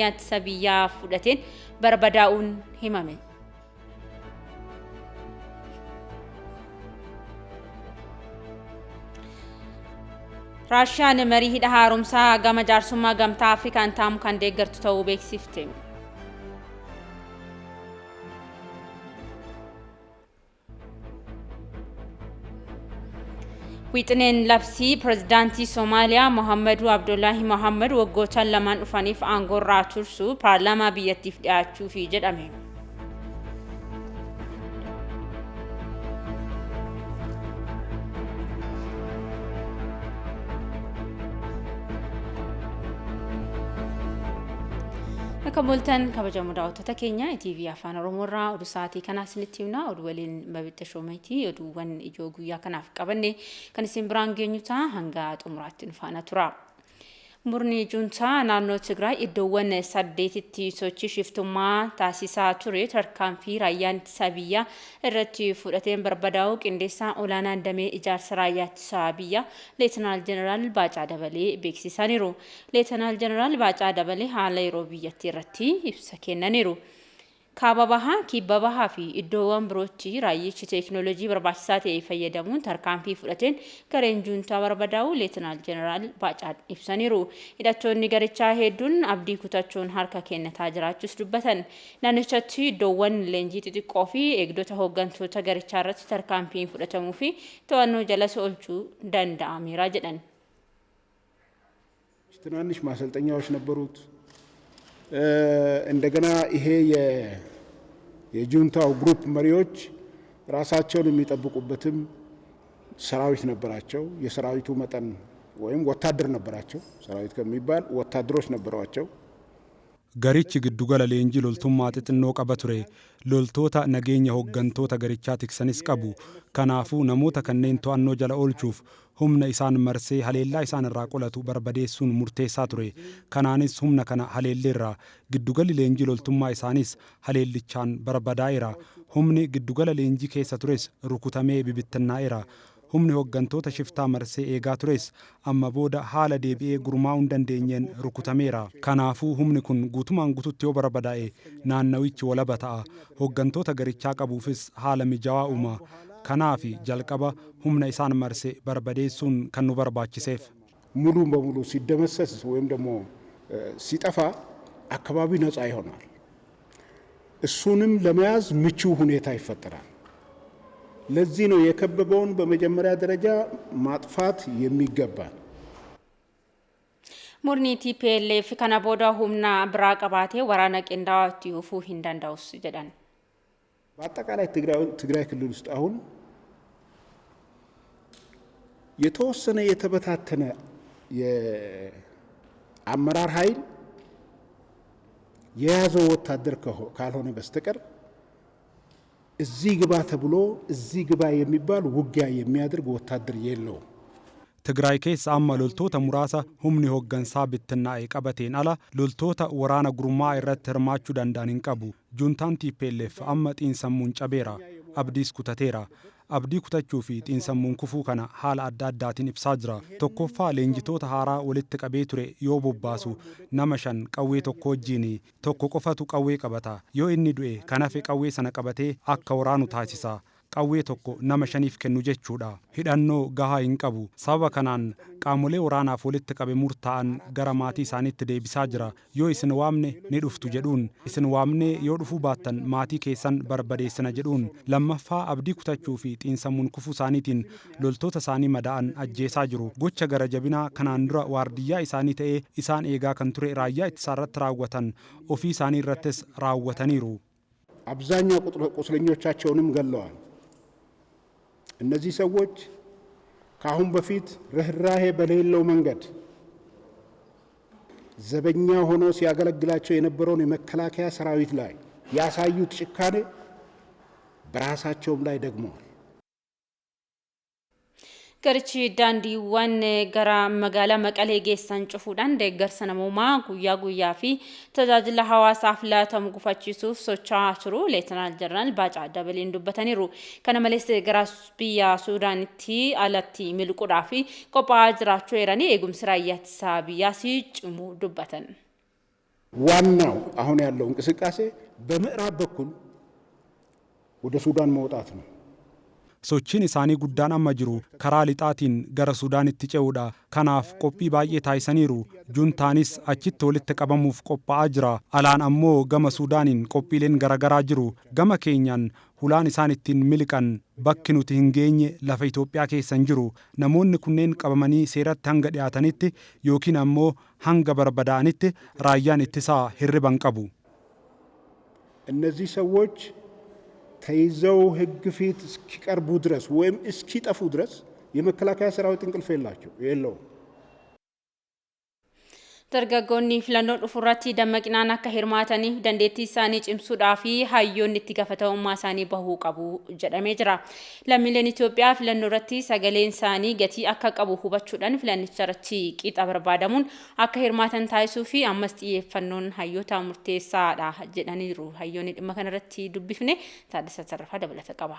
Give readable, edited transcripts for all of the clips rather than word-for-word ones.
Ittisa biyyaa fudhateen barbadaa'uun himame. Raashiyaan marii hidha haaromsaa gama jaarsummaa gamtaa Afrikaan taa'amu kan deeggartu ta'uu beeksifte. Wixineen labsii pirezidaantii Somaaliyaa Mohammaduu Abdullaahi Mohammad waggoota lamaan dhufaniif aangoorraa tursu paarlaamaa biyyattiif dhiyaachuufi jedhame. Akka bultan kabajamoo daawwattoota keenya ETV Afaan Oromoo irraa oduu sa'aatii kanaa isinitti himna. Oduu waliin Babitta Shoomeeti. Oduuwwan ijoo guyyaa kanaaf qabanne kan isin biraan geenyu ta'a hanga xumuraatti nu faana tura. Murni Juntaa naannoo Tigraay iddoowwan saddeetitti sochii shiftummaa taasisaa ture tarkaanfii raayyaan ittisa biyyaa irratti fudhateen barbadaa'uu qindeessaa olaanaan damee ijaarsa raayyaa ittisa biyyaa Leetanaal Jeneraal Baacaa Dabalee beeksisaniiru. Leetanaal Jeneraal Baacaa Dabalee haala yeroo biyyattii irratti ibsa kennaniiru. Kaaba bahaa, kibba bahaa fi iddoowwan birootti raayyichi teekinooloojii barbaachisaa ta'e fayyadamuun tarkaanfii fudhateen gareen juuntaa barbadaa'uu Leetanaal Jeneraal Baacaa ibsaniiru. Hidhattoonni garichaa hedduun abdii kutachuun harka kennataa jiraachuus dubbatan. Naannichatti iddoowwan leenjii xixiqqoo fi eegdota hooggantoota garichaa irratti tarkaanfiin fudhatamuu fi to'annoo jalas oolchuu danda'ameera jedhan. ትናንሽ ማሰልጠኛዎች ነበሩት። እንደገና ይሄ የጁንታው ግሩፕ መሪዎች ራሳቸውን የሚጠብቁበትም ሰራዊት ነበራቸው። የሰራዊቱ መጠን ወይም ወታደር ነበራቸው። ሰራዊት ከሚባል ወታደሮች ነበሯቸው። Garichi giddugala leenjii loltummaa xixinnoo qaba ture. Loltoota nageenya hooggantoota garichaa tiksanis qabu. Kanaafuu namoota kanneen to'annoo jala oolchuuf humna isaan marsee haleellaa isaan irraa qolatu barbadeessuun murteessaa ture. Kanaanis humna kana haleelleerra. Giddugalli leenjii loltummaa isaanis haleellichaan barbadaa'eera. Humni giddugala leenjii keessa tures rukutamee bibittinnaa'eera. Humni hooggantoota shiftaa marsee eegaa tures amma booda haala deebi'ee gurmaa'uu hin dandeenyeen rukutameera. Kanaafuu humni kun guutumaan guututti yoo barbadaa'e naannawichi walaba ta'a. Hooggantoota garichaa qabuufis haala mijaawaa uuma. Kanaaf jalqaba humna isaan marse barbadeessuun kan nu barbaachiseef. ሙሉ በሙሉ ሲደመሰስ ወይም ደግሞ ሲጠፋ አካባቢው ነፃ ይሆናል። እሱንም ለመያዝ ምቹ ሁኔታ ይፈጠራል። ለዚህ ነው የከበበውን በመጀመሪያ ደረጃ ማጥፋት የሚገባን። Murni TPLF kana booda humna biraa qabaatee waraana qindaa'aa itti fufuu hin danda'us jedhan. በአጠቃላይ ትግራይ ክልል ውስጥ አሁን የተወሰነ የተበታተነ የአመራር ኃይል የያዘው ወታደር ካልሆነ በስተቀር እዚህ ግባ ተብሎ እዚህ ግባ የሚባል ውጊያ የሚያደርግ ወታደር የለውም። Tigraay keessa amma loltoota muraasa humni hooggansaa bittinnaa'e qabateen ala loltoota waraana gurmaa irratti hirmaachuu danda'an hin qabu. Juuntaan TPLF amma xiinsammuun cabeera. Abdiis kutateera. Abdii kutachuu fi xiinsammuun kufuu kana haala adda addaatiin ibsaa jira. Tokkoffaa leenjitoota haaraa walitti qabee ture yoo bobbaasu nama shan qawwee tokko wajjin tokko qofatu qawwee qabata. Yoo inni du'e kan hafe qawwee sana qabatee akka waraanu taasisa. Qawwee tokko nama shaniif kennu jechuudha. Hidhannoo gahaa hin qabu. Sababa kanaan qaamolee waraanaaf walitti qabe murtaa'an gara maatii isaaniitti deebisaa jira. Yoo isin waamne ni dhuftu jedhuun, isin waamnee yoo dhufuu baattan maatii keessan barbadeessina jedhuun. Lammaffaa abdii kutachuu fi xiinsammuun kufuu isaaniitiin loltoota isaanii madaa'an ajjeesaa jiru. Gocha gara jabinaa kanaan dura waardiyyaa isaanii ta'ee isaan eegaa kan ture raayyaa ittisaa irratti raawwatan ofii isaanii irrattis raawwataniiru. አብዛኛው ቁስለኞቻቸውንም ገለዋል። እነዚህ ሰዎች ከአሁን በፊት ርኅራሄ በሌለው መንገድ ዘበኛ ሆኖ ሲያገለግላቸው የነበረውን የመከላከያ ሰራዊት ላይ ያሳዩት ጭካኔ በራሳቸውም ላይ ደግመዋል። Garichi daandiiwwan gara magaalaa Maqalee geessan cufuudhaan deeggarsa namoomaa guyyaa guyyaa fi tajaajila hawaasaaf laatamu gufachiisuuf socho'aa turu Leetanaal Jeneraal Baacaa Dabaleen dubbataniiru. Kana malees gara biyya Suudaanitti alatti miliquudhaaf qophaa'aa jiraachuu eeranii eegumsi raayyaa ittisaa biyyaas cimuu dubbatan. ዋናው አሁን ያለው እንቅስቃሴ በምዕራብ በኩል ወደ ሱዳን መውጣት ነው። Sochiin isaanii guddaan amma jiru karaa lixaatiin gara Suudaanitti ce'uudha. Kanaaf qophii baay'ee taasisaniiru. Juuntaanis achitti walitti qabamuuf qophaa'aa jira. Alaan ammoo gama Suudaaniin qophiileen garaagaraa jiru. Gama keenyaan hulaan isaan ittiin miliqan bakki nuti hin geenye lafa Itoophiyaa keessa hin jiru. Namoonni kunneen qabamanii seeratti hanga dhiyaatanitti yookiin ammoo hanga barbadaa'anitti raayyaan ittisaa hirriba hin qabu. እነዚህ ሰዎች ተይዘው ሕግ ፊት እስኪቀርቡ ድረስ ወይም እስኪጠፉ ድረስ የመከላከያ ሰራዊት እንቅልፍ የለውም። Dargaggoonni filannoo dhufu irratti dammaqinaan akka hirmaataniif dandeettii isaanii cimsuudhaa fi hayyoonni itti gaafatamummaa isaanii bahuu qabu jedhamee jira. Lammiileen Itoophiyaa filannoo irratti sagaleen isaanii gatii akka qabu hubachuudhaan filannicha irratti qixa barbaadamuun akka hirmaatan taasisuu fi ammas xiyyeeffannoon hayyoota murteessaadha jedhaniiru. Hayyoonni dhimma kanarratti dubbifne Taaddasaa Tarrafaa dabalata qaba.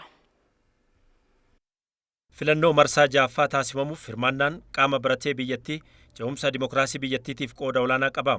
Filannoo marsaa ja'affaa taasifamuuf hirmaannaan qaama baratee biyyattii ce'umsa dimokiraasii biyyattiitiif qooda olaanaa qaba.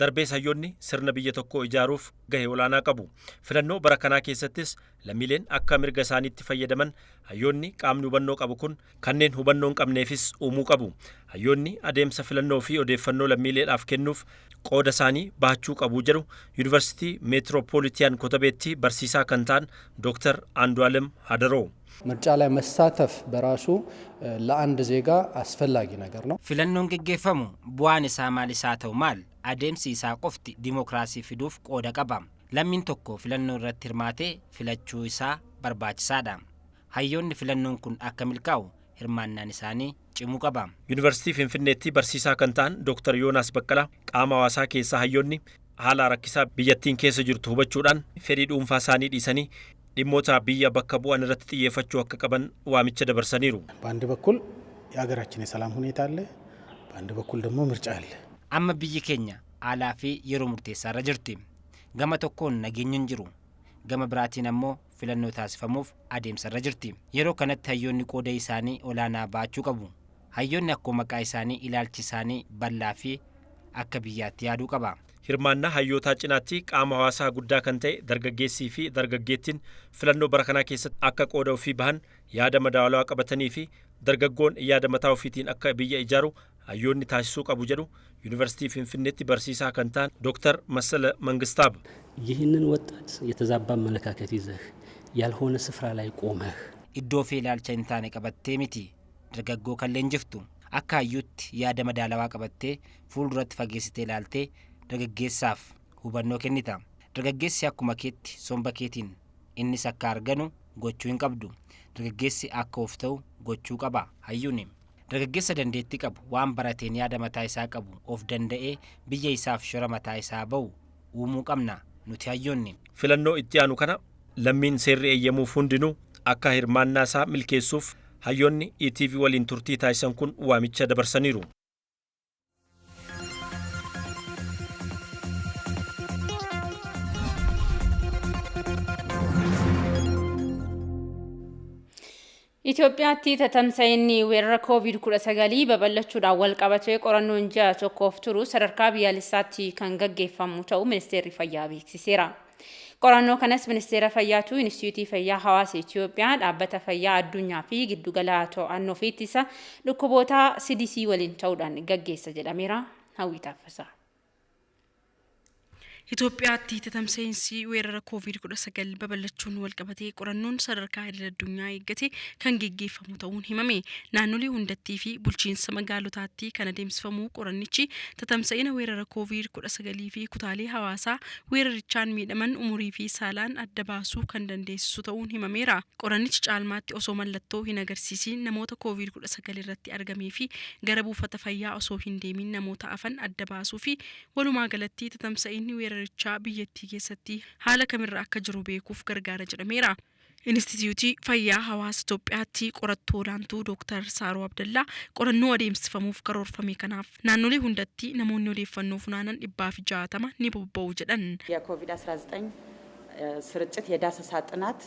Darbees hayyoonni sirna biyya tokkoo ijaaruuf gahee olaanaa qabu. Filannoo bara kanaa keessattis lammiileen akka mirga isaaniitti fayyadaman hayyoonni qaamni hubannoo qabu kun kanneen hubannoo hin qabneefis uumuu qabu. Hayyoonni adeemsa filannoo fi odeeffannoo lammiileedhaaf kennuuf qooda isaanii bahachuu qabu jedhu Yuunivarsiitii Meetiroopoolitiyaan Kotabeetti barsiisaa kan ta'an Dooktar Andu'aalem Hadaroo. ምርጫ ላይ መሳተፍ በራሱ ለአንድ ዜጋ አስፈላጊ ነገር ነው። Filannoon geggeeffamu bu'aan isaa maal isaa ta'u maal adeemsi isaa qofti dimookiraasii fiduuf qooda qaba. Lammiin tokko filannoo irratti hirmaatee filachuu isaa barbaachisaadha. Hayyoonni filannoon kun akka milkaa'u hirmaannaan isaanii cimuu qaba. Yuunivarsiitii Finfinneetti barsiisaa kan ta'an Dooktar Yoonaas Baqqalaa qaama hawaasaa keessaa hayyoonni haala rakkisaa biyyattiin keessa jirtu hubachuudhaan fedhii dhuunfaa isaanii dhiisanii dhimmoota biyya bakka bu'an irratti xiyyeeffachuu akka qaban waamicha dabarsaniiru. በአንድ በኩል የሀገራችን የሰላም ሁኔታ አለ፣ በአንድ በኩል ደግሞ ምርጫ አለ። Amma biyyi keenya haalaa fi yeroo murteessaa irra jirti. Gama tokkoon nageenyi hin jiru. Gama biraatiin ammoo filannoo taasifamuuf adeemsa irra jirti. Yeroo kanatti hayyoonni qooda isaanii olaanaa baachuu qabu. Hayyoonni akkuma maqaa isaanii ilaalchi isaanii bal'aa fi akka biyyaatti yaaduu qaba. Hirmaannaa hayyootaa cinaatti qaama hawaasaa guddaa kan ta'e dargaggeessii fi dargaggeettiin filannoo bara kanaa keessatti akka qooda ofii bahan yaada madaalawaa qabatanii fi dargaggoon yaada mataa ofiitiin akka biyya ijaaru hayyoonni taasisuu qabu jedhu Yuunivarsiitii Finfinneetti barsiisaa kan ta'an Dooktar Massala Mangistaab. ይህንን ወጣት የተዛባ አመለካከት ይዘህ ያልሆነ ስፍራ ላይ ቆመህ Iddoo fi ilaalcha hin taane qabattee miti dargaggoo kan leenjiftu akka hayyuutti yaada madaalawaa qabattee fuulduratti fageessitee ilaaltee dargaggeessaaf hubannoo kennita. Dargaggeessi akkuma keetti somba keetiin innis akka arganu gochuu hin qabdu. Dargaggeessi akka of ta'u gochuu qaba hayyuuni. Dargaggeessa dandeettii qabu waan barateen yaada mataa isaa qabu of danda'ee biyya isaaf shora mataa isaa ba'u uumuu qabna nuti hayyoonni. Filannoo itti aanu kana lammiin seerri eeyyamuuf hundinuu akka hirmaannaa isaa milkeessuuf hayyoonni ETV waliin turtii taasisan kun waamicha dabarsaniiru. Itoophiyaatti tatamsa'inni weerara COVID-19 babal'achuudhaan wal qabatee qorannoon ji'a tokkoof turu sadarkaa biyyaalessaatti kan gaggeeffamu ta'uu Ministeerri Fayyaa beeksiseera. Qorannoo kanas Ministeera Fayyaatu Inistituutii Fayyaa Hawaasa Itoophiyaa, Dhaabbata Fayyaa Addunyaa fi Giddugala To'annoo fi Ittisa Dhukkuboota CDC waliin ta'uudhaan gaggeessa jedhameera. Hawwii Taaffasaa. Itoophiyaatti tatamsa'insi weerara COVID-19 babal'achuun walqabatee qorannoon sadarkaa idil addunyaa eeggate kan geggeeffamu ta'uun himame. Naannolee hundattii fi bulchiinsa magaalotaatti kan adeemsifamu qorannichi tatamsa'ina weerara COVID-19 fi kutaalee hawaasaa weerarichaan miidhaman umurii fi saalaan adda baasuu kan dandeessisu ta'uun himameera. Qorannichi caalmaatti osoo mallattoo hin agarsiisin namoota COVID-19 irratti argamee fi gara buufata fayyaa osoo hin deemin namoota hafan adda baasuu fi walumaa galatti tatamsa'inni weerarichaa biyyattii keessatti haala kamirra akka jiru beekuuf gargaara jedhameera. Inistituutii Fayyaa Hawaasa Itoophiyaatti qorattuu olaantuu Dooktar Saaroo Abdallaa qorannoo adeemsifamuuf karoorfame kanaaf naannolee hundatti namoonni odeeffannoo funaanan 160 ni bobba'u jedhan. የኮቪድ-19 ስርጭት የዳሰሳ ጥናት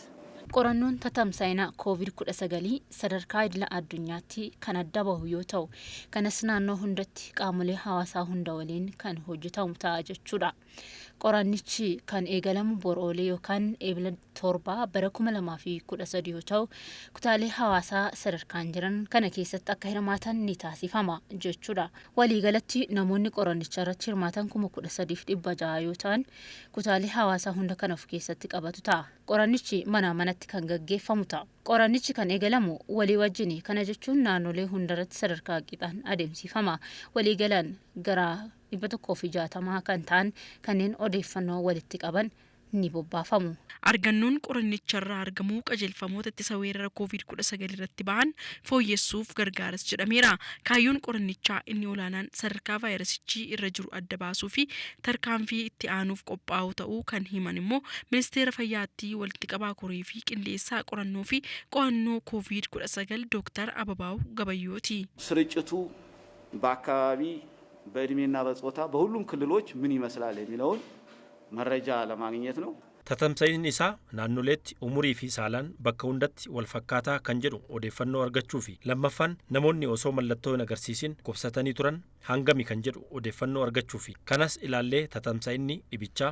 Qorannoon tatamsa'ina COVID-19 sadarkaa idila addunyaatti kan adda bahu yoo ta'u, kanas naannoo hundatti qaamolee hawaasaa hunda waliin kan hojjetamu ta'a jechuudha. Qorannichi kan eegalamu boroolee yookaan Eebila 7 bara 2013 yoo ta'u, kutaalee hawaasaa sadarkaan jiran kana keessatti akka hirmaatan ni taasifama jechuudha. Waliigalatti namoonni qorannicha irratti hirmaatan 13,600 yoo ta'an, kutaalee hawaasaa hunda kan of keessatti qabatu ta'a. Qorannichi manaa manatti kan gaggeeffamu ta'a. Qorannichi kan eegalamu walii wajjini. Kana jechuun naannolee hundarratti sadarkaa qixaan adeemsifama. Waliigalaan gara 160 kan ta'an kanneen odeeffannoo walitti qaban ni bobbaafamu. Argannoon qorannicharraa argamu qajeelfamoota ittisa weerara COVID-19 irratti bahan fooyyessuuf gargaaras jedhameera. Kaayyoon qorannichaa inni olaanaan sadarkaa vaayirasichi irra jiru adda baasuu fi tarkaanfii itti aanuuf qophaa'u ta'uu kan himan immoo Ministeera Fayyaatti walitti qabaa koree fi qindeessaa qorannoo fi qo'annoo COVID-19 Dooktar Ababaaw Gabayyooti. ስርጭቱ በአካባቢ በእድሜና በጾታ በሁሉም ክልሎች ምን ይመስላል የሚለውን መረጃ ለማግኘት ነው። Tatamsa'inni isaa naannoleetti umurii fi saalaan bakka hundatti wal fakkaataa kan jedhu odeeffannoo argachuu fi lammaffaan namoonni osoo mallattoo hin agarsiisin dhukkubsatanii turan hangami kan jedhu odeeffannoo argachuu fi kanas ilaallee tatamsa'inni dhibichaa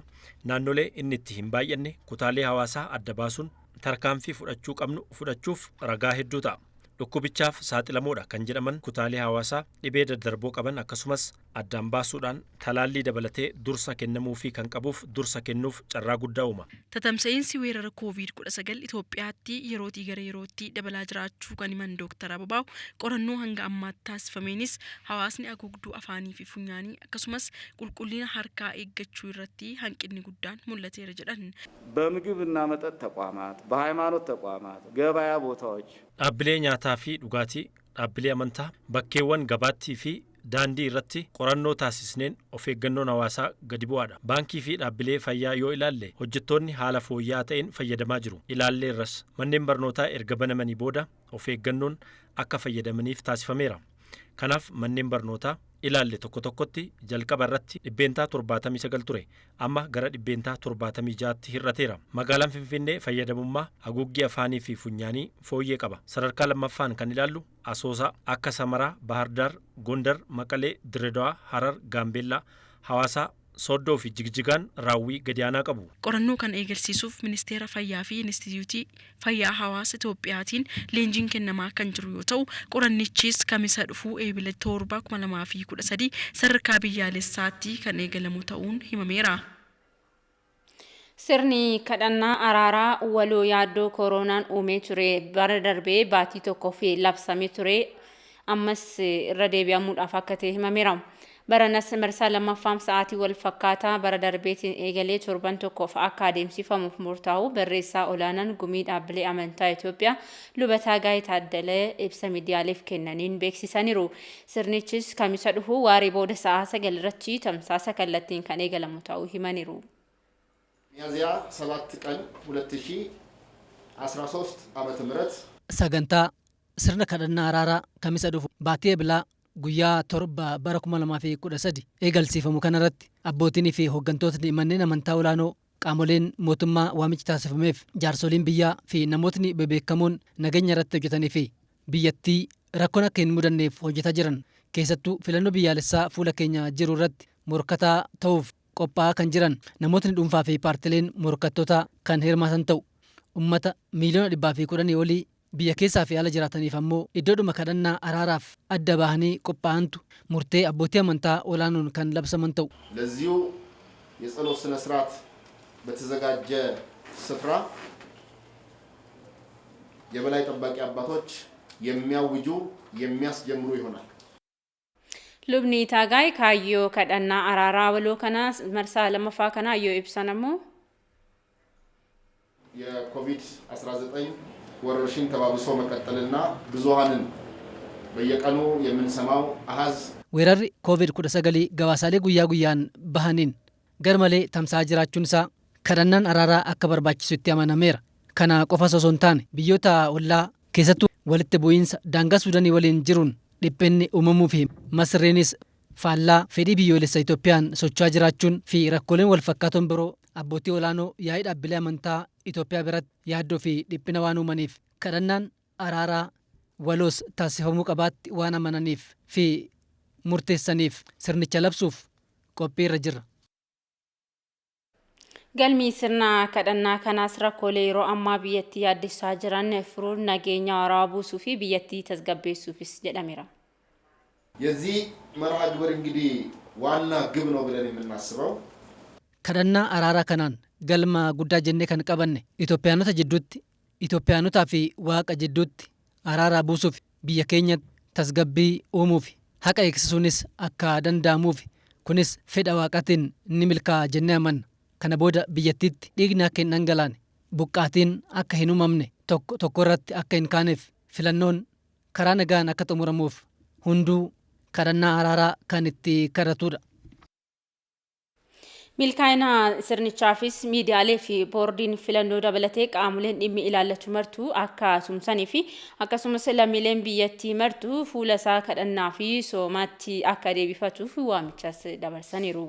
naannolee inni itti hin baay'anne kutaalee hawaasaa adda baasuun tarkaanfii fudhachuu qabnu fudhachuuf ragaa hedduu ta'a. Dhukkubichaaf saaxilamoodha kan jedhaman kutaalee hawaasaa dhibee daddarboo qaban akkasumas addaan baasuudhaan talaallii dabalatee dursa kennamuufii kan qabuuf dursa kennuuf carraa guddaa uuma. Tatamsa'iinsi weerara COVID-19 Itoophiyaatti yerootii gara yerootti dabalaa jiraachuu kan himan Dooktar Ababaaw, qorannoo hanga ammaatti taasifameenis hawaasni haguugduu afaanii fi funyaanii akkasumas qulqullina harkaa eeggachuu irratti hanqinni guddaan mul'ateera jedhan. በምግብና መጠጥ ተቋማት፣ በሃይማኖት ተቋማት፣ ገበያ ቦታዎች Dhaabbilee nyaataa fi dhugaatii, dhaabbilee amantaa, bakkeewwan gabaattii fi daandii irratti qorannoo taasisneen of eeggannoon hawaasaa gadi bu'aadha. Baankii fi dhaabbilee fayyaa yoo ilaalle hojjettoonni haala fooyya'aa ta'een fayyadamaa jiru. Ilaallee irras manneen barnootaa erga banamanii booda of eeggannoon akka fayyadamaniif taasifameera. Kanaaf manneen barnootaa ilaalle tokko tokkotti jalqaba irratti 79% ture, amma gara 76%tti hir'ateera. Magaalaan Finfinnee fayyadamummaa haguuggii afaanii fi funyaanii fooyyee qaba. Sadarkaa lammaffaan kan ilaallu Asoosaa, akka Samaraa, Bahardaar, Gondar, Maqalee, Diredawaa, Harar, Gaambeellaa, Hawaasaa, Sooddoo fi Jigjigaan raawwii gadi aanaa qabu. Qorannoo kana eegalsiisuuf Ministeera Fayyaa fi Inistituutii Fayyaa Hawaasa Itoophiyaatiin leenjiin kennamaa kan jiru yoo ta'u, qorannichis Kamisa dhufuu Eebila 7 2013 sadarkaa biyyaalessaatti kan eegalamu ta'uun himameera. Sirni kadhannaa araaraa waloo yaaddoo koronaan uumee ture bara darbee baatii tokkoof labsamee ture ammas irra deebi'amuudhaaf akka ta'e himameera. Baranas marsaa lammaffaan sa'aatii wal fakkaataa bara darbeetiin eegalee torban tokkoof akka adeemsifamuuf murtaa'u barreessaa olaanaan gumii dhaabbilee amantaa Itoophiyaa Luba Taagaay Taaddalee ibsa miidiyaaleef kennaniin beeksisaniiru. Sirnichis Kamisa dhufu waaree booda sa'a 9 irratti tamsaasa kallattiin kan eegalamu ta'uu himaniiru. ሚያዝያ 7 ቀን 2013 ዓመተ ምህረት Sagantaa sirna kadhannaa araaraa Kamisa dhufu baatii Eblaa guyyaa 7 bara 2013 eegalsiifamu kanarratti abbootinii fi hooggantootni manneen amantaa olaanoo, qaamoleen mootummaa waamichi taasifameef, jaarsoliin biyyaa fi namootni bebeekamoon nageenya irratti hojjetanii fi biyyattii rakkoon akka hin mudanneef hojjetaa jiran, keessattuu filannoo biyyaalessaa fuula keenya jiru irratti morkataa ta'uuf qophaa'aa kan jiran namootni dhuunfaa fi paartileen morkattoota kan hirmaatan ta'u. Ummata miiliyoona 110 olii biyya keessaa fi ala jiraataniif ammoo iddoodhuma kadhannaa araaraaf adda bahanii qophaa'antu murtee abbootii amantaa olaanoon kan labsaman ta'u. ለዚሁ የጸሎት ስነ ስርዓት በተዘጋጀ ስፍራ የበላይ ጠባቂ አባቶች የሚያውጁ የሚያስጀምሩ ይሆናል። Lubni Taagaay kaayyoo kadhannaa araaraa waloo kanaa marsaa lammaffaa kanaa yoo ibsan ammoo የኮቪድ-19 ወረርሽኝ ተባብሶ መቀጠልና ብዙሃንን በየቀኑ የምንሰማው አሃዝ Weerarri COVID-19 gabaasaalee guyyaa guyyaan bahaniin garmalee tamsa'aa jiraachuun isaa kadhannaan araaraa akka barbaachisu itti amanameera. Kana qofa osoo hin taane, biyyoota ollaa keessattuu walitti bu'iinsa daangaa Suudanii waliin jiruun dhiphinni uumamuu fi Masriinis faallaa fedhii biyyoolessa Itoophiyaan socho'aa jiraachuun fi rakkooleen wal fakkaatoon biroo abbootii olaanoo yaa'ii dhaabbilee amantaa Itoophiyaa biratti yaaddoo fi dhiphina waan uumaniif kadhannaan araaraa waloos taasifamuu qabaatti waan amananiif fi murteessaniif sirnicha labsuuf qophii irra jirra. Galmi sirna kadhannaa kanaas rakkoolee yeroo ammaa biyyattii yaaddessaa jiran furuun nageenya waaraa buusuu fi biyyattii tasgabbeessuufis jedhameera. የዚህ መርሃ ግብር እንግዲህ ዋና ግብ ነው ብለን የምናስበው Kadhannaa araaraa kanaan galma guddaa jennee kan qabanne Itoophiyaanota jidduutti, Itoophiyaanotaa fi Waaqa jidduutti araaraa buusuuf, biyya keenyatti tasgabbii uumuuf, haqa eegsisuunis akka danda'amuuf, kunis fedha Waaqaatiin ni milkaa'a jennee amanna. Kana booda biyyattiitti dhiigni akka hin dhangalaane, buqqaatiin akka hin uumamne, tokko tokko irratti akka hin kaaneef, filannoon karaa nagaan akka xumuramuuf hunduu kadhannaa araaraa kan itti kadhatudha. Milkaa'ina sirnichaafis miidiyaalee fi boordiin filannoo dabalatee qaamoleen dhimmi ilaallatu martuu akka tumsanii fi akkasumas lammiileen biyyattii martuu fuula isaa kadhannaa fi soomaatti akka deebifatuuf waamichas dabarsaniiru.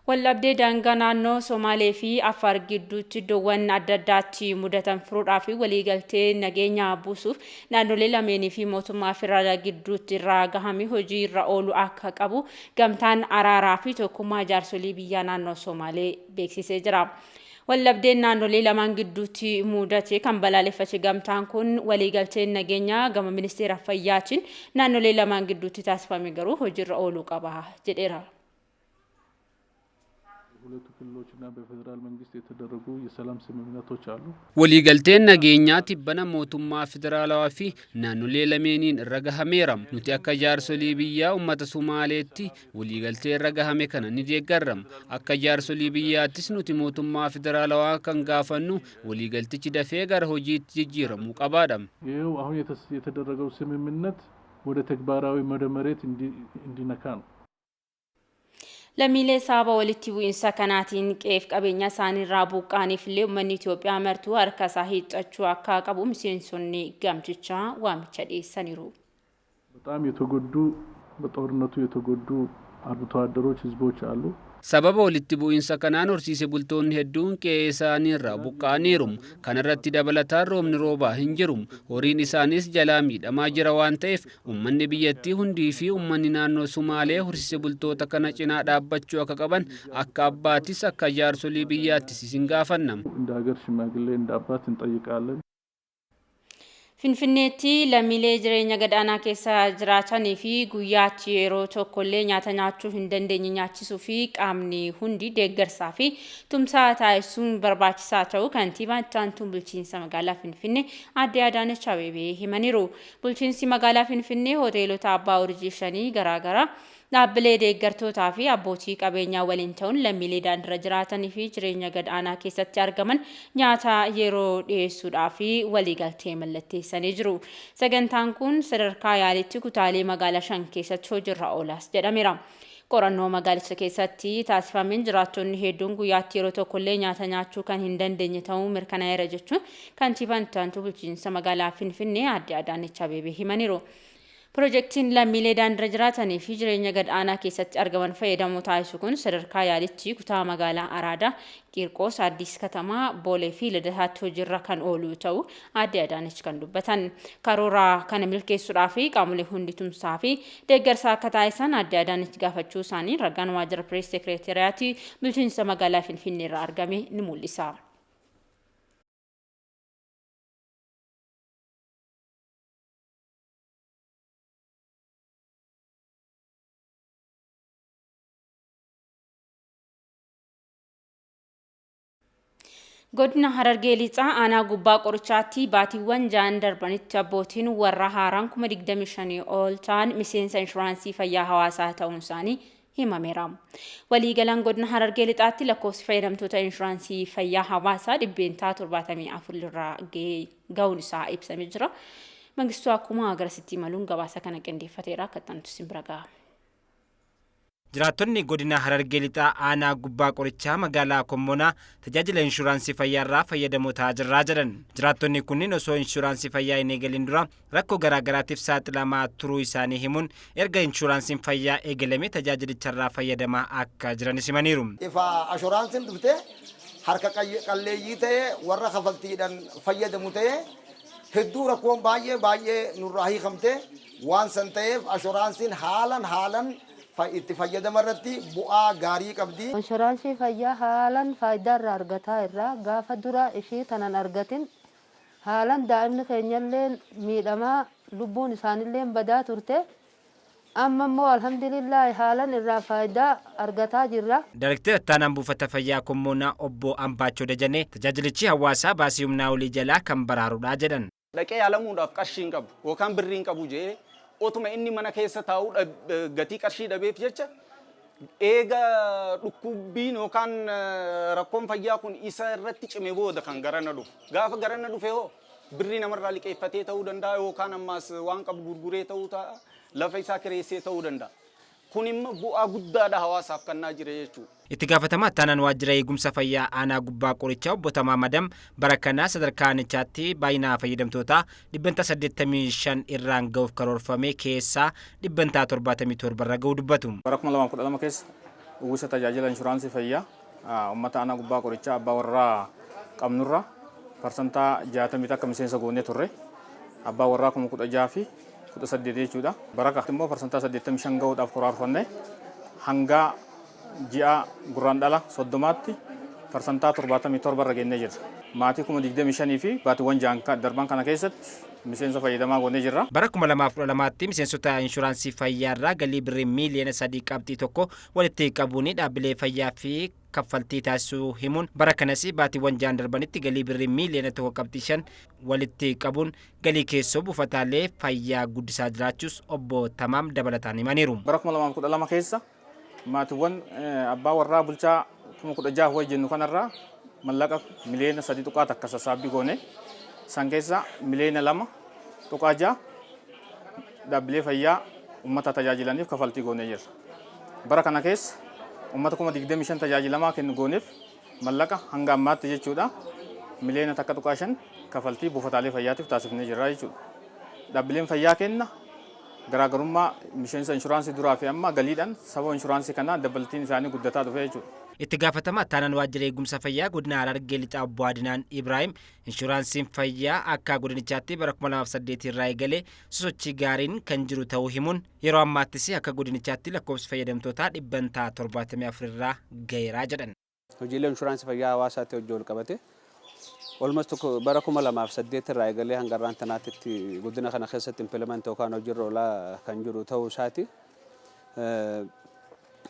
Waldhabdee daangaa naannoo Somaalee fi Affaar gidduutti iddoowwan adda addaatti mudatan furuudhaa fi waliigaltee nageenya buusuuf naannolee lameenii fi mootummaa federaalaa gidduutti irraa gahame hojii irra oolu akka qabu gamtaan araaraa fi tokkummaa jaarsolii biyyaa naannoo Somaalee beeksisee jira. Waldhabdeen naannolee lamaan gidduutti mudate kan balaaleffate gamtaan kun waliigalteen nageenyaa gama ministeera fayyaatiin naannolee lamaan gidduutti taasifame garuu hojiirra ooluu qaba jedheera. በሁለቱ ክልሎችና በፌዴራል መንግስት የተደረጉ የሰላም ስምምነቶች አሉ። Waliigalteen nageenyaa tibbana mootummaa federaalawaa fi naannolee lameeniin irra gahameera. Nuti akka jaarsolii biyyaa uummata Sumaaleetti waliigaltee irra gahame kana ni deeggarra. Akka jaarsolii biyyaattis nuti mootummaa federaalawaa kan gaafannu waliigaltichi dafee gara hojiitti jijjiiramuu qabaadha. ይኸው አሁን የተደረገው ስምምነት ወደ ተግባራዊ ወደ መሬት እንዲነካ ነው። Lammiilee sababa walitti bu'iinsa kanaatiin qe'eef qabeenya isaaniirraa buqqaaniif illee uummanni Itoophiyaa martuu harka isaa hiixachuu akka qabu miseensonni gamtichaa waamicha dhiyeessaniiru. በጣም የተጎዱ በጦርነቱ የተጎዱ አርብቶ አደሮች ህዝቦች አሉ። Sababa walitti bu'iinsa kanaan horsiise bultoonni hedduun qe'ee isaaniirraa buqqa'aniiru. Kanarratti dabalataan roobni roobaa hin jiru. Horiin isaaniis jalaa miidhamaa jira waan ta'eef uummanni biyyattii hundii fi uummanni naannoo Sumaalee horsiise bultoota kana cinaa dhaabbachuu akka qaban akka abbaattis akka jaarsolii biyyaattis isin gaafanna. እንደ ሀገር ሽማግሌ እንደ አባት እንጠይቃለን። Finfinneetti lammiilee jireenya gadaanaa keessa jiraatanii fi guyyaatti yeroo tokkollee nyaata nyaachuu hin dandeenye nyaachisuu fi qaamni hundi deeggarsaa fi tumsaa taasisuun barbaachisaa ta'uu kantiibaan itti aantuun bulchiinsa magaalaa Finfinnee aadde Adaanech Abeebee himaniiru. Bulchiinsi magaalaa Finfinnee hoteelota abbaa urjii shanii garaagaraa, dhaabbilee deeggartootaa fi abbootii qabeenyaa waliin ta'uun lammiilee daandiirra jiraatanii fi jireenya gadaanaa keessatti argaman nyaata yeroo dhiyeessuudhaa fi waliigaltee mallatteessanii jiru. Sagantaan kun sadarkaa yaalitti kutaalee magaalaa 5 keessatti hojiirra oolaas jedhameera. Qorannoo magaalicha keessatti taasifameen jiraattonni hedduun guyyaatti yeroo tokkollee nyaata nyaachuu kan hin dandeenye ta'uu mirkanaa'eera jechuun kantiibaan itti aantuu bulchiinsa magaalaa Finfinnee aadde Adaanech Abeebee himaniiru. Pirojektiin lammiilee daandiirra jiraatanii fi jireenya gad-aanaa keessatti argaman fayyadamoo taasisu kun sadarkaa yaalitti kutaa magaalaa Araadaa, Qiirqoos, Addis Katamaa, Boolee fi Lidataatti hojiirra kan oolu ta'uu aadde Adaanech kan dubbatan. Karoora kana milkeessuudhaa fi qaamolee hundi tumsaa fi deeggarsa akka taasisan aadde Adaanech gaafachuu isaanii ragaan waajjira pirees sekireeteriyaatii bulchiinsa magaalaa Finfinnee irraa argame ni mul'isa. Godina Harargee Lixaa aanaa gubbaa qorichaatti baatiiwwan 6 darbanitti abbootiin warra haaraan 25,000 ol ta'an miseensa inshuraansii fayyaa hawaasaa ta'uun isaanii himameera. Waliigalaan godina Harargee Lixaatti lakkoofsi fayyadamtoota inshuraansii fayyaa hawaasaa 74% irraa ga'uun isaa ibsamee jira. Mangistuu akkuma garasitti imaluun gabaasa kana qindeeffateera. Akka itti isin bira ga'a. Jiraattonni godina Harargee Lixaa aanaa gubbaa qorichaa magaalaa Kommonaa tajaajila inshuraansii fayyaarraa fayyadamoo ta'aa jirraa jedhan. Jiraattonni kunniin osoo inshuraansii fayyaa hin eegalin dura rakkoo garaagaraatiif saaxilamaa turuu isaanii himuun erga inshuraansiin fayyaa eegalame tajaajilicharraa fayyadamaa akka jiranis himaniiru. Ifa inshuraansiin dhuftee Harka qalleeyyii ta'ee warra kafaltiidhaan fayyadamu ta'ee hedduu rakkoon baay'ee baay'ee nurraa hiikamte. Waan san ta'eef inshuraansiin haalan haalan itti fayyadama irratti bu'aa gaarii qabdi. Inshuraansii fayyaa haalan faayidaa irraa argataa irraa. Gaafa dura ishii tanan argatin haalan daa'imni keenyallee miidhamaa, lubbuun isaanillee badaa turte. Amma immoo alhamdulillah haalan irraa faayidaa argataa jirra. Daayrektara ittaanaan buufata fayyaa Kommoonaa Obbo Ambaachoo Dajanee tajaajilichi hawaasaa baasii humnaa olii jalaa kan baraarudha jedhan. Dhaqee yaalamuudhaaf qarshii hin qabu yookaan birrii hin qabu jedhee otuma inni mana keessa taa'uu gatii qarshii dhabeef jecha, eega dhukkubbiin yookaan rakkoon fayyaa kun isa irratti cime booda kan garana dhufu. Gaafa garana dhufe hoo birrii namarraa liqeeffatee ta'uu danda'a, yookaan ammaas waan qabu gurguree ta'uu ta'a, lafa isaa kireessee ta'uu danda'a. Kun immoo bu'aa guddaadha hawaasaaf kennaa jira jechuudha. Itti gaafatamaa ittaanaan waajjira eegumsa fayyaa aanaa Gubbaa Qorichaa Obbo Tamaa Madam bara kana sadarkaa aanichaatti baay'ina fayyadamtootaa 85% irraan ga'uuf karoorfame keessaa 77% irra ga'uu dubbatu. Bara 2012 keessa uwwisa tajaajila inshuraansii fayyaa uummata aanaa Gubbaa Qorichaa abbaa warraa qabnurra 61% miseensa goonee turre. Abbaa warraa 16,018 jechuudha. Bara kana immoo 85% ga'uudhaaf karoorfanne, hanga ji'a Gurraandhala 30tti 77% irra geennee jirra. Maatii 25,000 fi baatiiwwan 6 darban kana keessatti miseensa fayyadamaa goonee jirra. Bara 2012tti miseensota inshuraansii fayyaa irraa galii birrii miiliyoona 3.1 walitti qabuun dhaabbilee fayyaa fi kaffaltii taasisuu himuun, bara kanas baatiiwwan 6 darbanitti galii birrii miiliyoona 1.5 walitti qabuun galii keessoo buufataalee fayyaa guddisaa jiraachuus Obbo Tamaam dabalataan himaniiru. Bara 2012 keessa maatiiwwan abbaa warraa bulchaa 16,000 wayi jennu kanarraa mallaqa miliyoona 3.1 sassaabbii goone. San keessa miliyoona 2.6 dhaabbilee fayyaa uummata tajaajilaniif kafaltii goonee jirra. Bara kana keessa uummata 25,000 tajaajilamaa kennu gooneef mallaqa hanga ammaatti jechuudha miliyoona 1.5 kafaltii buufataalee fayyaatiif taasifnee jirra jechuudha. Dhaabbileen fayyaa kenna garaagarummaa miseensa inshuraansii duraa fi amma galiidhaan sababa inshuraansii kanaa dabaltiin isaanii guddataa dhufe jechuudha. Itti gaafatamaa ittaanaan waajjira eegumsa fayyaa godina Harargee Lixaa Obbo Adinaan Ibraahim inshuraansiin fayyaa akka godinichaatti bara 2008 irraa eegalee sosochii gaariin kan jiru ta'uu himuun, yeroo ammaattis akka godinichaatti lakkoofsi fayyadamtootaa 74% irraa gaheeraa jedhan. Hojiilee inshuraansii fayyaa hawaasaatti hojii wal qabate olmas tokko bara 2008 irraa eegalee hanga irraan tanaatti godina kana keessatti implement yookaan hojiirra oolaa kan jiru ta'uu isaati.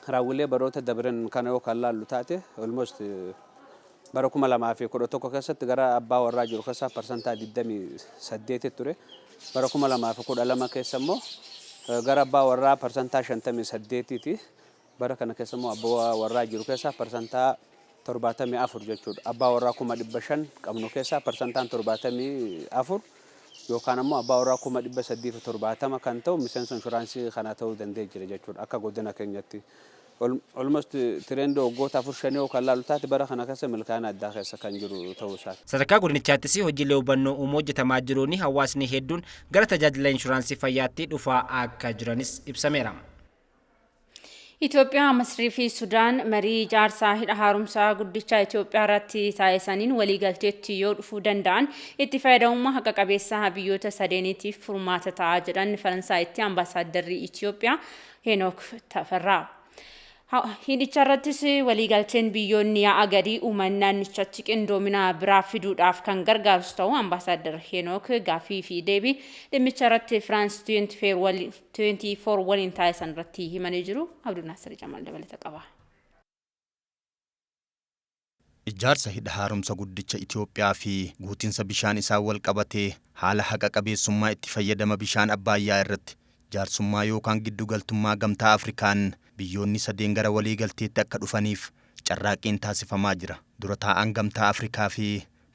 Raawwilee baroota dabran kana yoo kan laallu taate, almost bara 2011 keessatti gara abbaa warraa jiru keessaa 28% ture. Bara 2012 keessa immoo gara abbaa warraa 58%ti. Bara kana keessa immoo abbaa warraa jiru keessaa 74% jechuudha. Abbaa warraa 500,000 qabnu keessaa 74% yookaan ammoo abbaa warraa 370,000 kan ta'u miseensa inshuraansii kanaa ta'uu danda'e jira jechuudha akka godina keenyatti. Almost trend waggoota afur shanii yoo kan laalu taate, bara kana keessa milkaa'ina addaa keessa kan jiru ta'uu isaati. Sadarkaa godinichaattis hojiilee hubannoo uumuu hojjetamaa jiruun hawaasni hedduun gara tajaajila inshuraansii fayyaatti dhufaa akka jiranis ibsameera. Itoophiyaa, Masrii fi Sudaan marii ijaarsaa hidha haaromsaa guddicha Itoophiyaa irratti taasisaniin waliigalteetti yoo dhufuu danda'an itti fayyadamummaa haqa qabeessaa biyyoota sadeeniitiif furmaata ta'a jedhan Faransaayitti ambaasaaddarri Itoophiyaa Heenook Tafarraa. Hidhicha irrattis waliigalteen biyyoonni yaa'a gadii uuman naannichatti qindoomina biraa fiduudhaaf kan gargaarus ta'u ambaasaadar Heenook gaaffii fi deebii dhimmicha irratti Firaans 24 waliin taasisan irratti himanii jiru. Abdul Naasir Jamal dabalata qaba. Ijaarsa hidha haaromsa guddicha Itoophiyaa fi guutinsa bishaan isaa wal qabatee haala haqa qabeessummaa itti fayyadama bishaan Abbaayyaa irratti jaarsummaa yookaan giddugaltummaa Gamtaa Afrikaan biyyoonni sadeen gara waliigalteetti akka dhufaniif carraaqqiin taasifamaa jira. Dura taa'aan Gamtaa Afrikaa fi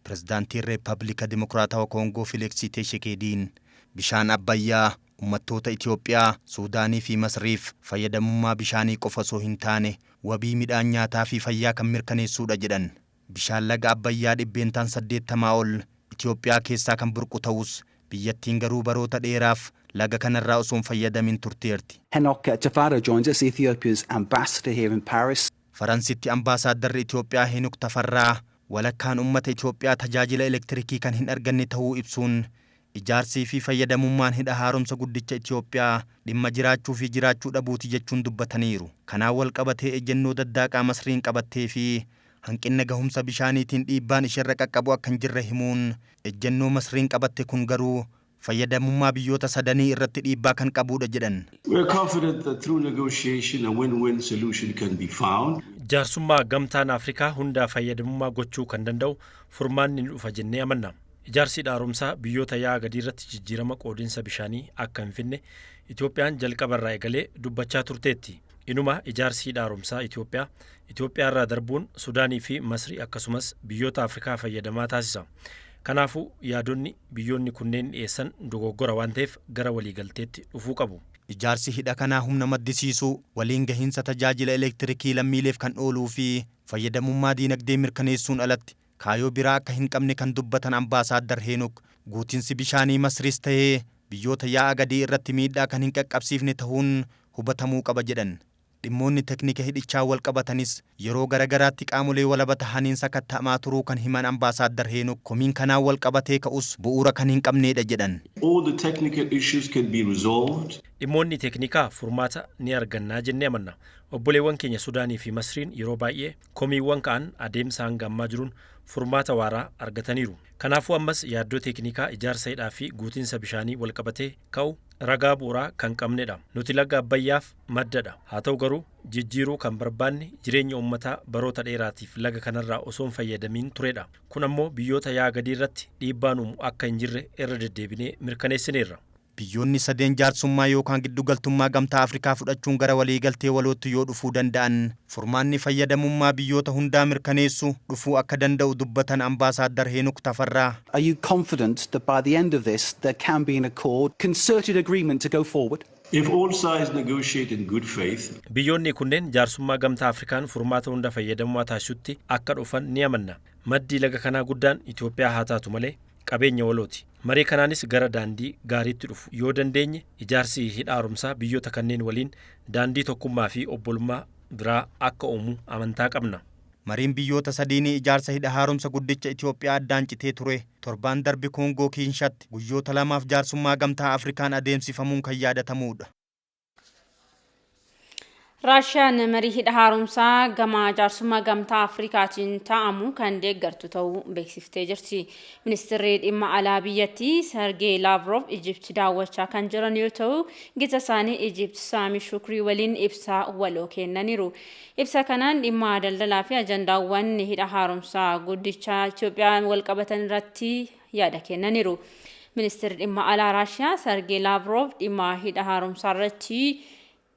pirezidaantiin Reeppaabilika Dimokiraatawaa Koongoo Fileeksii Tshisekeediin bishaan Abbayyaa uummattoota Itoophiyaa, Suudaanii fi Masriif fayyadamummaa bishaanii qofa osoo hin taane wabii midhaan nyaataa fi fayyaa kan mirkaneessuudha jedhan. Bishaan laga Abbayyaa 80% ol Itoophiyaa keessaa kan burqu ta'us, biyyattiin garuu baroota dheeraaf laga kanarraa osoo hin fayyadamin turteerti. Henok Tafara joins us, Ethiopia's ambassador here in Paris. Faransitti ambaasaaddarri Itoophiyaa Henok Tafarraa Walakkaan uummata Itoophiyaa tajaajila elektirikii kan hin arganne ta'uu ibsuun, ijaarsii fi fayyadamummaan hidha haaromsa guddicha Itoophiyaa dhimma jiraachuu fi jiraachuu dhabuuti jechuun dubbataniiru. Kanaan wal qabatee ejjennoo daddaaqaa Masriin qabattee fi hanqina gahumsa bishaaniitiin dhiibbaan isheerra qaqqabu akka hin jirre himuun, ejjennoo Masriin qabatte kun garuu fayyadamummaa biyyoota sadanii irratti dhiibbaa kan qabudha jedhan. We are confident that through negotiation a win-win solution can be found. Jaarsummaa gamtaan Afrikaa hundaa fayyadamummaa gochuu kan danda'u furmaanni ni dhufa jennee amanna. Ijaarsi haaromsaa biyyoota yaa'a gadii irratti jijjiirama qoodinsa bishaanii akka hin finne Itoophiyaan jalqaba irraa eegalee dubbachaa turteetti. Inuma ijaarsi haaromsaa Itoophiyaa Itoophiyaa irraa darbuun Sudaanii fi Masrii akkasumas biyyoota Afrikaa fayyadamaa taasisa. Kanaafuu yaadonni biyyoonni kunneen dhiyeessan dogoggora waan ta'eef gara waliigalteetti dhufuu qabu. Ijaarsi hidha kanaa humna maddisiisuu, waliin gahiinsa tajaajila elektirikii lammiileef kan ooluu fi fayyadamummaa diinagdee mirkaneessuun alatti kaayoo biraa akka hin qabne kan dubbatan Ambaasaaddar Heenok, guutinsi bishaanii Masriis ta'ee biyyoota yaa'a gadii irratti miidhaa kan hin qaqqabsiifne ta'uun hubatamuu qaba jedhan. Dhimmoonni teknika hidhichaa wal qabatanis yeroo garagaraatti qaamolee walaba tahaniin sakatta'amaa turuu kan himan Ambaasaaddar Heenok, komiin kanaan wal qabatee ka'us bu'uura kan hin qabneedha jedhan. All the technical issues can be resolved. Dhimmoonni teeknikaa furmaata ni argannaa jennee amanna. Obboleewwan keenya Sudaanii fi Masriin yeroo baay'ee komiiwwan ka'an adeemsa hanga ammaa jiruun furmaata waaraa argataniiru. Kanaafuu ammas yaaddoo teeknikaa ijaarsa hidhaa fi guutinsa bishaanii wal qabatee ka'u ragaa bu'uuraa kan qabnedha. Nuti laga Abbayyaaf maddadha. Haa ta'u garuu jijjiiruu kan barbaanne jireenya uummataa baroota dheeraatiif laga kanarraa osoo hin fayyadamiin turedha. Kun ammoo biyyoota yaa'a gadii irratti dhiibbaan uumu akka hin jirre irra deddeebinee mirkaneessineerra. Biyyoonni sadeen jaarsummaa yookaan giddugaltummaa Gamtaa Afrikaa fudhachuun gara waliigaltee walootti yoo dhufuu danda'an, furmaanni fayyadamummaa biyyoota hundaa mirkaneessu dhufuu akka danda'u dubbatan Ambaasaaddar Heenok Tafarraa. Are you confident that by the end of this there can be an accord, concerted agreement to go forward? If all sides negotiate in good faith, Biyyoonni kunneen jaarsummaa Gamtaa Afrikaan furmaata hunda fayyadamummaa taasisutti akka dhufan ni amanna. Maddi laga kanaa guddaan Itoophiyaa haa taatu malee qabeenya walooti. Marii kanaanis gara daandii gaariitti dhufu yoo dandeenye, ijaarsi hidha haaromsaa biyyoota kanneen waliin daandii tokkummaa fi obbolummaa biraa akka uumu amantaa qabna. Mariin biyyoota sadiinii ijaarsa hidha haaromsa guddicha Itoophiyaa addaan citee ture torbaan darbe Koongoo Kiinshatti guyyoota 2f jaarsummaa Gamtaa Afrikaan adeemsifamuun kan yaadatamudha. Raashiyaan marii hidha haaromsaa gama jaarsummaa Gamtaa Afrikaatiin taa'amu kan deeggartu ta'uu beeksiftee jirti. Ministeerri dhimma alaa biyyattii Sergee Laavrov Ijipti daawwachaa kan jiran yoo ta'u, gita isaanii Ijipt Saami Shukrii waliin ibsa waloo kennaniiru. Ibsa kanaan dhimma daldalaa fi ajandaawwan hidha haaromsaa guddicha Itoophiyaa wal qabatan irratti yaada kennaniiru. Ministeerri dhimma alaa Raashiyaa Sergee Laavrov dhimma hidha haaromsaa irratti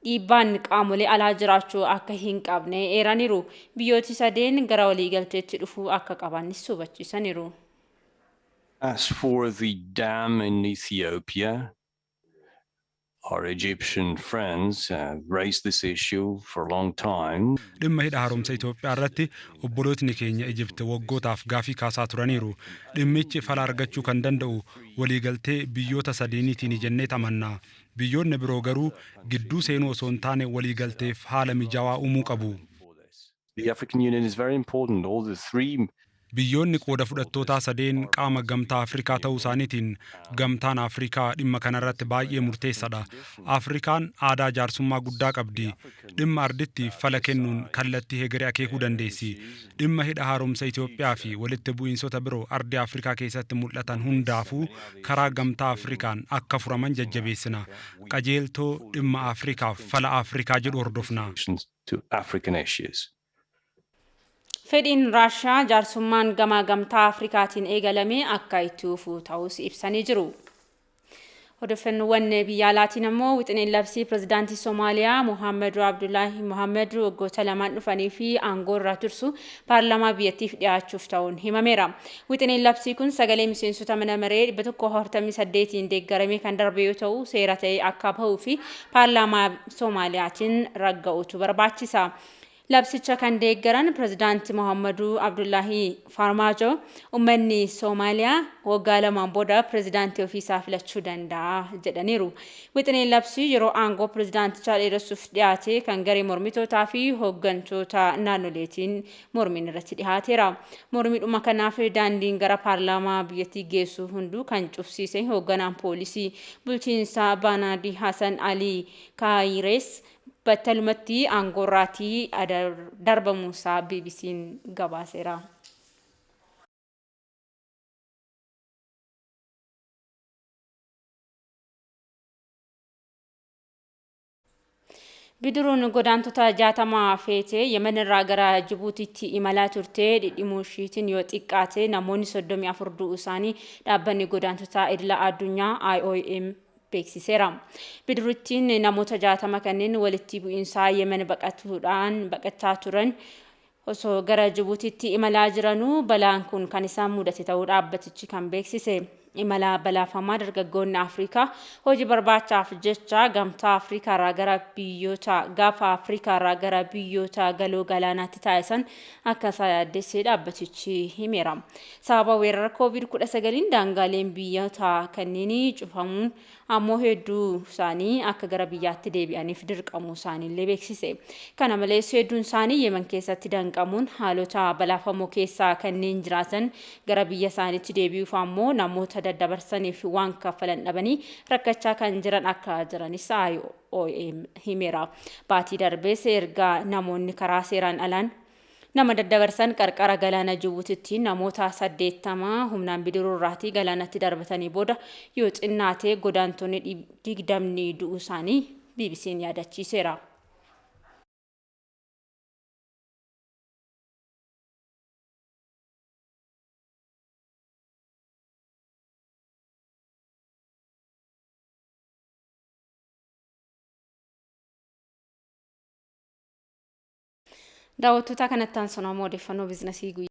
dhiibbaan qaamolee alaa jiraachuu akka hin qabne eeraniiru. Biyyooti sadeen gara waliigalteetti dhufuu akka qabanis hubachiisaniiru. As for the dam in Ethiopia, our Egyptian friends have raised this issue for a long time. Dhimma hidha haaromsa Itoophiyaa irratti obbolootni keenya Ijipti waggootaaf gaafii kaasaa turaniiru. Dhimmichi fala argachuu kan danda'u waliigaltee biyyoota sadeeniitiin jennee amanna. Biyyoonni biroo garuu gidduu seenuu osoo hin taane waliigalteef haala mijaawaa uumuu qabu. The African Union is very important. All the three Biyyoonni qooda fudhattootaa sadeen qaama Gamtaa Afrikaa ta'uu isaaniitiin Gamtaan Afrikaa dhimma kanarratti baay'ee murteessaadha. Afrikaan aadaa jaarsummaa guddaa qabdi. Dhimma arditti fala kennuun kallattii hegeree akeekuu dandeessi. Dhimma hidha haaromsa Itoophiyaa fi walitti bu'iinsota biroo ardii Afrikaa keessatti mul'atan hundaafuu karaa Gamtaa Afrikaan akka furaman jajjabeessina. Qajeeltoo dhimma Afrikaaf fala Afrikaa jedhu hordofna. to African issues. Fedhiin Raashiyaa jaarsummaan gama Gamtaa Afrikaatiin eegalame akka itti fufu ta'us ibsanii jiru. Odeeffannoowwan biyya alaatiin ammoo, wixineen labsii pirezidaantii Somaaliyaa Mohaammed Abdullaahi Mohaammed waggoota 2n dhufanii fi aangoo irraa tursu paarlaamaa biyyattiif dhiyaachuuf ta'uun himameera. Wixineen labsii kun sagalee miseensota mana maree 148n deeggaramee kan darbe yoo ta'u, seera ta'ee akka bahuu fi paarlaamaa Soomaaliyaatiin ragga'utu barbaachisa. Labsicha kan deeggaran pirezidaanti Mohammaduu Abdullahi Farmaajo uummanni Soomaaliyaa waggaa lamaan booda pirezidaantii ofiisaa filachuu danda'a jedhaniiru. Wixineen labsii yeroo aangoo pirezidaantichaa dheeressuuf dhiyaate kan garee mormitootaa fi hooggantoota naannoleetiin mormiin irratti dhiyaateera. Mormiidhuma kanaaf daandiin gara paarlaamaa biyyattii geessu hunduu kan cufsiise hoogganaan poolisii bulchiinsa Baanaadii Hasan Alii Kaayirees battalumatti aangoorraatii darbamuusaa BBC'n gabaaseera. Bidiruun godaantota 60 feetee Yemen irraa gara Jibuutiitti imalaa turte dhidhimuu ishiitiin yoo xiqqaate namoonni 34 du'uu isaanii dhaabbanni godaantota idila addunyaa IOM beeksiseera. Bidiruttiin namoota 60 kanneen walitti bu'iinsaa Yemen baqatuudhaan baqachaa turan osoo gara Jibuutiitti imalaa jiranuu balaan kun kan isaan mudate ta'uu dhaabbatichi kan beeksise. Imala balaafamaa dargaggoonni Afrikaa hojii barbaachaaf jecha gamtaa Afrikaarraa gara biyyoota gaafa Afrikaarraa gara biyyoota galoo galaanaatti taasisan akka isaa yaaddessee dhaabbatichi himeera. Sababa weerara COVID-19 daangaaleen biyyoota kanneenii cufamuun ammoo hedduu isaanii akka gara biyyaatti deebi'aniif dirqamuu isaaniillee beeksise. Kana malees hedduun isaanii Yemen keessatti danqamuun haalota balaafamoo keessaa kanneen jiraatan gara biyya isaaniitti deebi'uuf ammoo namoota daddabarsaniif waan kaffalan dhabanii rakkachaa kan jiran akka jiranis IOM himeera. Baatii darbees erga namoonni karaa seeraan alaan nama daddabarsan qarqara galaana Jibuutitti namoota 80 humnaan bidiruu irraatii galaanatti darbatanii booda yoo xinnaate godaantonni 20 du'uu isaanii BBC'n yaadachiiseera. Daawwattoota kanatti aansuun ammoo odeeffannoo biizinasii guyyaa